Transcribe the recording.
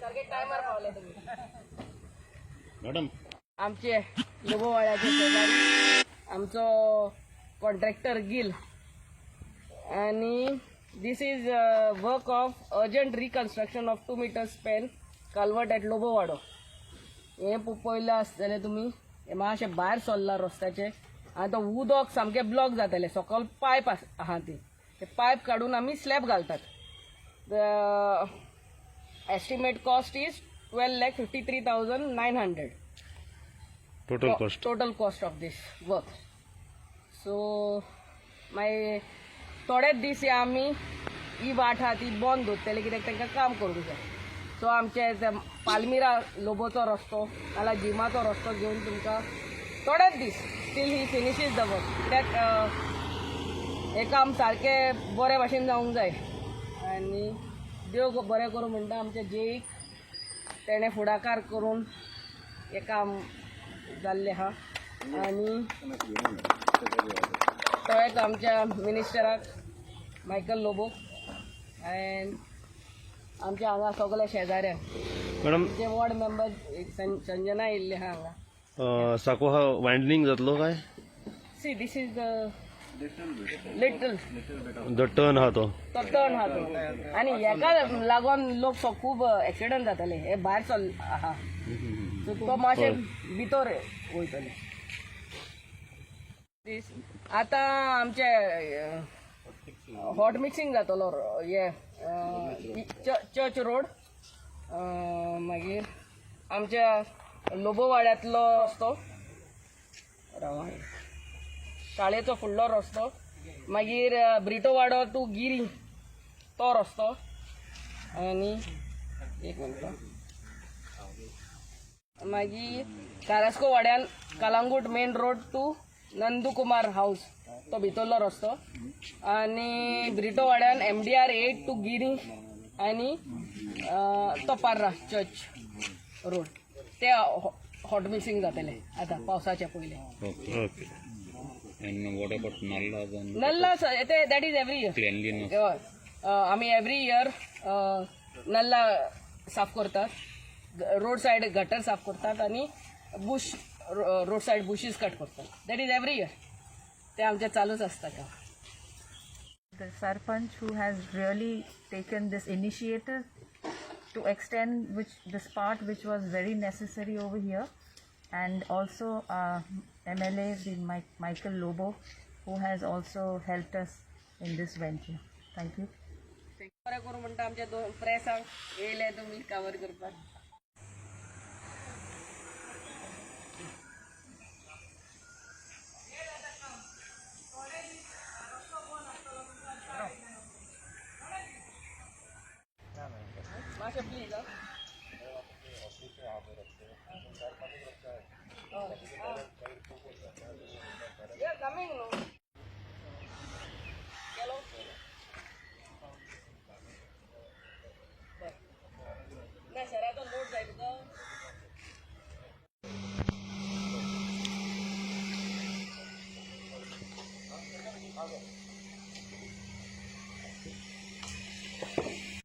सारखे टायमार पावले तुम्ही. मॅडम, आमचे लोबोवाड्याचे शेजारी आमचो कॉन्ट्रॅक्टर गिल आणि this is work of urgent reconstruction of 2 metre span culvert at Lobowado. हें पळयलां आसतलें तुमी, हें मातशें भायर सरलां रस्त्याचें आनी तो उदक सामकें ब्लॉक जातालें. सकयल पायप आहा, ती ते पायप काडून आमी स्लॅब घालतात. The estimate cost is 12,53,900. Total cost. Total cost of this work. So मागीर थोडेच दीस हे आमी ही वाट आहा ती बंद दवरतले, कित्याक तांकां काम करूंक जाय. सो आमचे ते पालमिरा लोबोचो रस्तो नाल्यार जिमाचो रस्तो घेवन तुमकां थोडेच दीस till he finishes the work, कित्याक हें काम सारकें बरे भाशेन जावंक जाय. आनी देव बरें करूं म्हणटा आमच्या जेईक, तेणें फुडाकार करून हें काम जाल्लें आहा. आनी तोच आमच्या मिनिस्टराक मायकल लोबोक अँड आमच्या हांगा सगल्या शेजाऱ्यांक. मॅडम. आमचे वॉर्ड मेंबर संजना येयल्ले आहा हांगा. साको हा वायंडनिंग जातलो काय? See, this is the little the turn हा तो. तो टर्न आहा तो आनी हेका लागून लोक खूब एक्सिडंट जाताले. हे भायर चल आहा, सो तो मातशें भितर वयतले. आतां आमचे हॉट मिक्सिंग जातलो, हे चर्च रोड, मागीर आमच्या लोबोवाड्यांतलो रस्तो, राव, शाळेचो फुडलो रस्तो, मागीर ब्रिटोवाडो टू गिरी तो रस्तो. आनी एक मिनट, मागीर Carrasco वाड्यान Calangute main road to Nandukumar house तो भितरलो रस्तो, आनी ब्रिटो वाड्यान MDR 8 to Giri आनी तो पार्रा चर्च रोड, ते हॉट मिक्सिंग जातले आतां पावसाच्या पयलीं. Okay. And what about nallas and nallah ते that is every year. Cleanliness? हय, आमी एवरी इयर नल्ला साफ करतात, रोड सायड गटर साफ करतात आनी bush, road side bushes cut करतात. That is every year, ते आमचें चालूच आसता काम. The Sarpanch who has really taken this initiative to extend which this part which was very necessary over here, and also MLA the Michael Lobo, who has also helped us in this venture. Thank you. बरें करूं म्हणटा आमच्या दोन प्रेसांक येयले तुमी cover करपाक. मातशें please. Coming न्हू केलो. ना सराचो नोट जाय तुका.